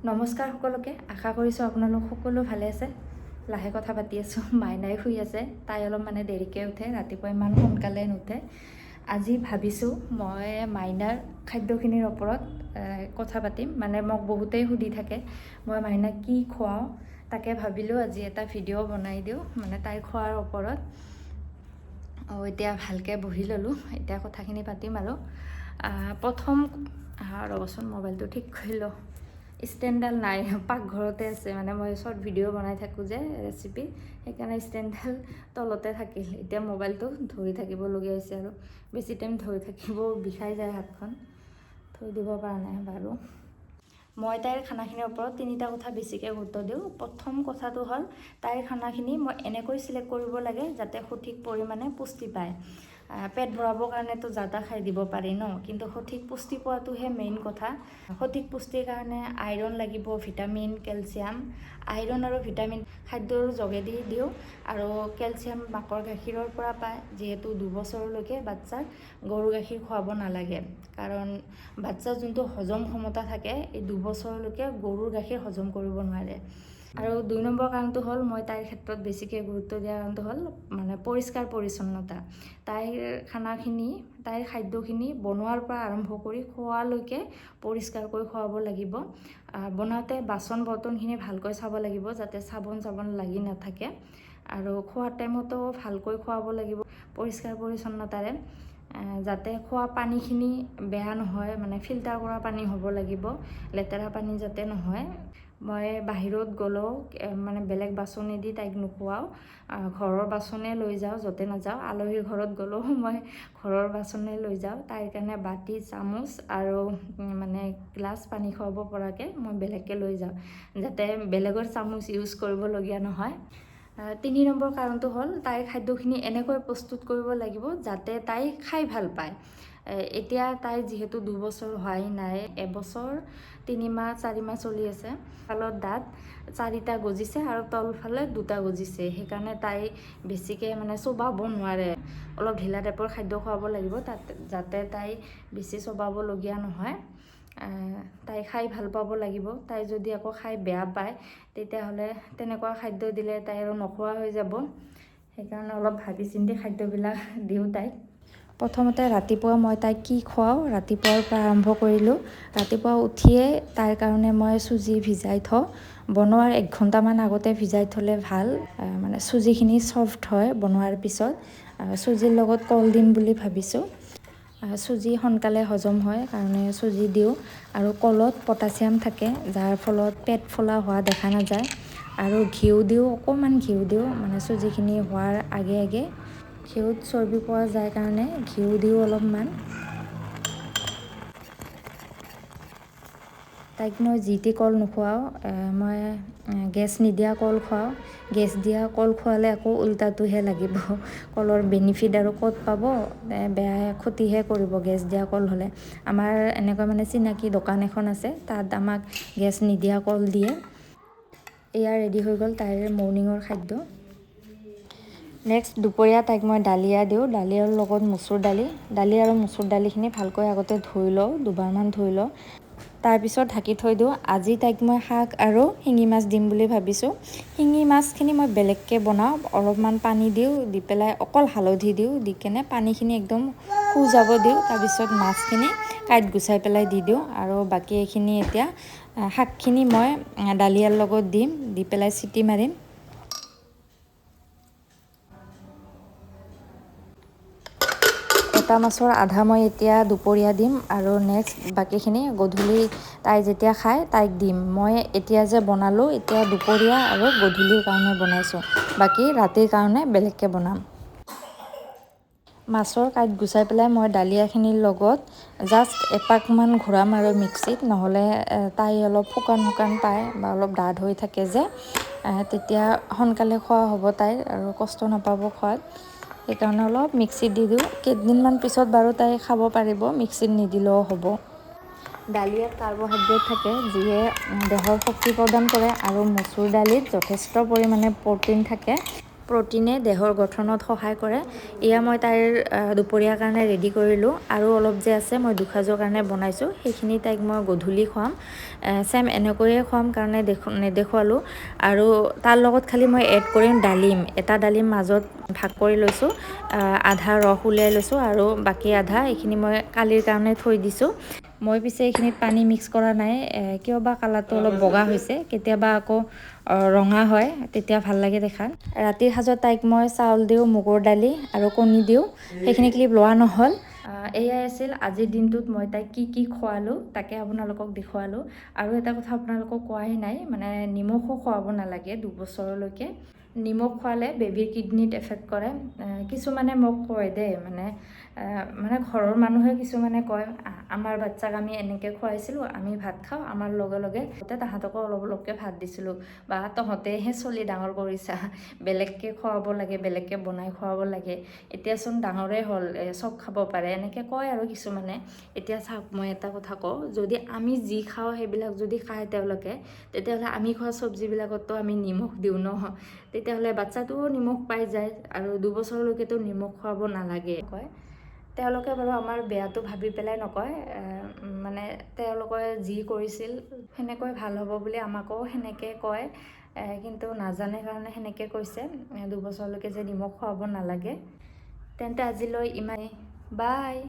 নমস্কাৰ সকলোকে, আশা কৰিছোঁ আপোনালোক সকলো ভালে আছে। লাহে কথা পাতি আছোঁ, মাইনাই শুই আছে। তাই অলপ মানে দেৰিকৈ উঠে, ৰাতিপুৱা ইমান সোনকালে নুঠে। আজি ভাবিছোঁ মই মাইনাৰ খাদ্যখিনিৰ ওপৰত কথা পাতিম। মানে মোক বহুতেই সুধি থাকে মই মাইনাক কি খুৱাওঁ, তাকে ভাবিলোঁ আজি এটা ভিডিঅ' বনাই দিওঁ মানে তাইৰ খোৱাৰ ওপৰত। এতিয়া ভালকৈ বহি ল'লোঁ, এতিয়া কথাখিনি পাতিম। আৰু প্ৰথম ৰ'বচোন, মোবাইলটো ঠিক কৰি লওঁ। ষ্টেণ্ডডাল নাই, পাকঘৰতে আছে। মানে মই শ্বৰ্ট ভিডিঅ' বনাই থাকোঁ যে ৰেচিপি, সেইকাৰণে ষ্টেণ্ডডাল তলতে থাকিল। এতিয়া মোবাইলটো ধৰি থাকিবলগীয়া হৈছে আৰু বেছি টাইম ধৰি থাকিব বিষাই যায় হাতখন, থৈ দিব পৰা নাই। বাৰু, মই তাইৰ খানাখিনিৰ ওপৰত তিনিটা কথা বেছিকৈ গুৰুত্ব দিওঁ। প্ৰথম কথাটো হ'ল, তাইৰ খানাখিনি মই এনেকৈ চিলেক্ট কৰিব লাগে যাতে সঠিক পৰিমাণে পুষ্টি পায়। পেট ভৰাবৰ কাৰণেতো যা তা খাই দিব পাৰি ন, কিন্তু সঠিক পুষ্টি পোৱাটোহে মেইন কথা। সঠিক পুষ্টিৰ কাৰণে আইৰণ লাগিব, ভিটামিন, কেলছিয়াম। আইৰণ আৰু ভিটামিন খাদ্যৰ যোগেদি দিওঁ আৰু কেলছিয়াম মাকৰ গাখীৰৰ পৰা পায়। যিহেতু 2 বছৰলৈকে বাচ্ছাক গৰু গাখীৰ খুৱাব নালাগে, কাৰণ বাচ্ছাৰ যোনটো হজম ক্ষমতা থাকে, এই 2 বছৰলৈকে গৰুৰ গাখীৰ হজম কৰিব নোৱাৰে। আৰু 2 নম্বৰ কাৰণটো হ'ল, মই তাইৰ ক্ষেত্ৰত বেছিকৈ গুৰুত্ব দিয়া কাৰণটো হ'ল মানে পৰিষ্কাৰ পৰিচ্ছন্নতা। তাইৰ খানাখিনি, তাইৰ খাদ্যখিনি বনোৱাৰ পৰা আৰম্ভ কৰি খোৱালৈকে পৰিষ্কাৰকৈ খুৱাব লাগিব। বনাওঁতে বাচন বৰ্তনখিনি ভালকৈ চাব লাগিব যাতে চাবোন চাবোন লাগি নাথাকে। আৰু খোৱাৰ টাইমতো ভালকৈ খুৱাব লাগিব পৰিষ্কাৰ পৰিচ্ছন্নতাৰে, যাতে খোৱা পানীখিনি বেয়া নহয়, মানে ফিল্টাৰ কৰা পানী হ'ব লাগিব, লেতেৰা পানী যাতে নহয়। মই বাহিৰত গ'লেও মানে বেলেগ বাচনেদি তাইক নোখোৱাওঁ, ঘৰৰ বাচনে লৈ যাওঁ য'তে নাযাওঁ। আলহীৰ ঘৰত গ'লেও মই ঘৰৰ বাচনে লৈ যাওঁ। তাইৰ কাৰণে বাতি, চামুচ আৰু মানে গ্লাছ পানী খুৱাব পৰাকৈ মই বেলেগকৈ লৈ যাওঁ, যাতে বেলেগৰ চামুচ ইউজ কৰিবলগীয়া নহয়। 3 নম্বৰ কাৰণটো হ'ল, তাইৰ খাদ্যখিনি এনেকৈ প্ৰস্তুত কৰিব লাগিব যাতে তাই খাই ভাল পায়। এতিয়া তাইৰ যিহেতু 2 বছৰ হোৱাই নাই, এবছৰ 3 মাহ 4 মাহ চলি আছে। ফালত দাঁত চাৰিটা গজিছে আৰু তলফালে দুটা গজিছে, সেইকাৰণে তাই বেছিকৈ মানে চোবাব নোৱাৰে। অলপ ঢিলা টাইপৰ খাদ্য খুৱাব লাগিব তাত, যাতে তাই বেছি চোবাবলগীয়া নহয়। তাই খাই ভাল পাব লাগিব। তাই যদি আকৌ খাই বেয়া পায়, তেতিয়াহ'লে তেনেকুৱা খাদ্য দিলে তাই আৰু নোখোৱা হৈ যাব। সেইকাৰণে অলপ ভাবি চিন্তি খাদ্যবিলাক দিওঁ তাইক। প্ৰথমতে ৰাতিপুৱা মই তাইক কি খুৱাওঁ, ৰাতিপুৱাৰ পৰা আৰম্ভ কৰিলোঁ। ৰাতিপুৱা উঠিয়ে তাইৰ কাৰণে মই চুজি ভিজাই থওঁ। বনোৱাৰ এক ঘণ্টামান আগতে ভিজাই থ'লে ভাল, মানে চুজিখিনি ছফ্ট হয় বনোৱাৰ পিছত। চুজিৰ লগত কল দিম বুলি ভাবিছোঁ। চুজি সোনকালে হজম হয় কাৰণে চুজি দিওঁ আৰু কলত পটাছিয়াম থাকে, যাৰ ফলত পেট ফুলা হোৱা দেখা নাযায়। আৰু ঘিউ দিওঁ, অকণমান ঘিউ দিওঁ, মানে চুজিখিনি হোৱাৰ আগে আগে। ঘিউত চৰ্বি পোৱা যায় কাৰণে ঘিউ দিওঁ অলপমান। তাইক মই যি টি কল নোখোৱাওঁ, মই গেছ নিদিয়া কল খুৱাওঁ। গেছ দিয়া কল খোৱালে আকৌ উল্টাটোহে লাগিব, কলৰ বেনিফিট আৰু ক'ত পাব, বেয়া ক্ষতিহে কৰিব গেছ দিয়া কল হ'লে। আমাৰ এনেকুৱা মানে চিনাকি দোকান এখন আছে, তাত আমাক গেছ নিদিয়া কল দিয়ে। এয়া ৰেডি হৈ গ'ল তাইৰ মৰ্ণিঙৰ খাদ্য। নেক্সট দুপৰীয়া তাইক মই দালিয়া দিওঁ, দালিয়াৰ লগত মচুৰ দালি। দালি আৰু মচুৰ দালিখিনি ভালকৈ আগতে ধুই লওঁ, দুবাৰমান ধুই লওঁ, তাৰপিছত ঢাকি থৈ দিওঁ। আজি তাইক মই শাক আৰু শিঙি মাছ দিম বুলি ভাবিছোঁ। শিঙি মাছখিনি মই বেলেগকৈ বনাওঁ। অলপমান পানী দিওঁ, দি পেলাই অকল হালধি দিওঁ, দি কেনে পানীখিনি একদম শুজাব দিওঁ। তাৰপিছত মাছখিনি কাঁইট গুচাই পেলাই দি দিওঁ। আৰু বাকী এইখিনি এতিয়া শাকখিনি মই দালিয়াৰ লগত দিম, দি পেলাই চিটি মাৰিম। এটা মাছৰ আধা মই এতিয়া দুপৰীয়া দিম আৰু নেক্সট বাকীখিনি গধূলি তাই যেতিয়া খায় তাইক দিম। মই এতিয়া যে বনালোঁ, এতিয়া দুপৰীয়া আৰু গধূলিৰ কাৰণে বনাইছোঁ, বাকী ৰাতিৰ কাৰণে বেলেগকৈ বনাম। মাছৰ কাঁইট গুচাই পেলাই মই দালিয়াখিনিৰ লগত জাষ্ট এপাকমান ঘূৰাম আৰু মিক্সিত, নহ'লে তাই অলপ শুকান শুকান পায় বা অলপ ডাঠ হৈ থাকে যে, তেতিয়া সোনকালে খোৱা হ'ব তাইৰ আৰু কষ্ট নাপাব খোৱাত। সেইকাৰণে অলপ মিক্সিত দি দিওঁ। কেইদিনমান পিছত বাৰু তাই খাব পাৰিব, মিক্সিত নিদিলেও হ'ব। দালিয়াত কাৰ্বহাইড্ৰেট থাকে, যিয়ে দেহৰ শক্তি প্ৰদান কৰে আৰু মচুৰ দালিত যথেষ্ট পৰিমাণে প্ৰ'টিন থাকে। প্ৰ'টিনে দেহৰ গঠনত সহায় কৰে। এয়া মই তাইৰ দুপৰীয়াৰ কাৰণে ৰেডি কৰিলোঁ আৰু অলপ যে আছে মই দুসাঁজৰ কাৰণে বনাইছোঁ, সেইখিনি তাইক মই গধূলি খুৱাম। ছেম এনেকৈয়ে খুৱাম কাৰণে নেদেখুৱালোঁ। আৰু তাৰ লগত খালি মই এড কৰিম ডালিম। এটা ডালিম মাজত ভাগ কৰি লৈছোঁ, আধা ৰস উলিয়াই লৈছোঁ আৰু বাকী আধা এইখিনি মই কালিৰ কাৰণে থৈ দিছোঁ। মই পিছে এইখিনিত পানী মিক্স কৰা নাই, কিয় বা কালাৰটো অলপ বগা হৈছে, কেতিয়াবা আকৌ ৰঙা হয়, তেতিয়া ভাল লাগে দেখাত। ৰাতিৰ সাজত তাইক মই চাউল দিওঁ, মগুৰ দালি আৰু কণী দিওঁ। সেইখিনি ক্লিপ লোৱা নহ'ল। এয়াই আছিল আজিৰ দিনটোত মই তাইক কি কি খোৱালোঁ তাকে আপোনালোকক দেখুৱালোঁ। আৰু এটা কথা আপোনালোকক কোৱাই নাই, মানে নিমখো খুৱাব নালাগে 2 বছৰলৈকে। নিমখ খোৱালে বেবীৰ কিডনীত এফেক্ট কৰে। কিছুমানে মোক কয় দেই, মানে ঘৰৰ মানুহে কিছুমানে কয়, "আমাৰ বাচ্ছাক আমি এনেকৈ খুৱাইছিলোঁ, আমি ভাত খাওঁ, আমাৰ লগে লগে তাহাঁতকো অলপ অলপকৈ ভাত দিছিলোঁ" বা "তহঁতেহে চলি ডাঙৰ কৰিছা, বেলেগকৈ খুৱাব লাগে, বেলেগকৈ বনাই খুৱাব লাগে, এতিয়াচোন ডাঙৰেই হ'ল, চব খাব পাৰে", এনেকৈ কয় আৰু কিছুমানে। এতিয়া চাওক, মই এটা কথা কওঁ, যদি আমি যি খাওঁ সেইবিলাক যদি খায় তেওঁলোকে, তেতিয়াহ'লে আমি খোৱা চব্জিবিলাকতো আমি নিমখ দিওঁ ন, তেতিয়াহ'লে বাচ্ছাটোও নিমখ পাই যায় আৰু 2 বছৰলৈকেতো নিমখ খুৱাব নালাগে কয়। তেওঁলোকে বাৰু আমাৰ বেয়াটো ভাবি পেলাই নকয়, মানে তেওঁলোকে যি কৰিছিল সেনেকৈ ভাল হ'ব বুলি আমাকো সেনেকৈ কয়, কিন্তু নাজানে কাৰণে সেনেকৈ কৈছে 2 বছৰলৈকে যে নিমখ খুৱাব নালাগে। তেন্তে আজিলৈ ইমানেই, বাই।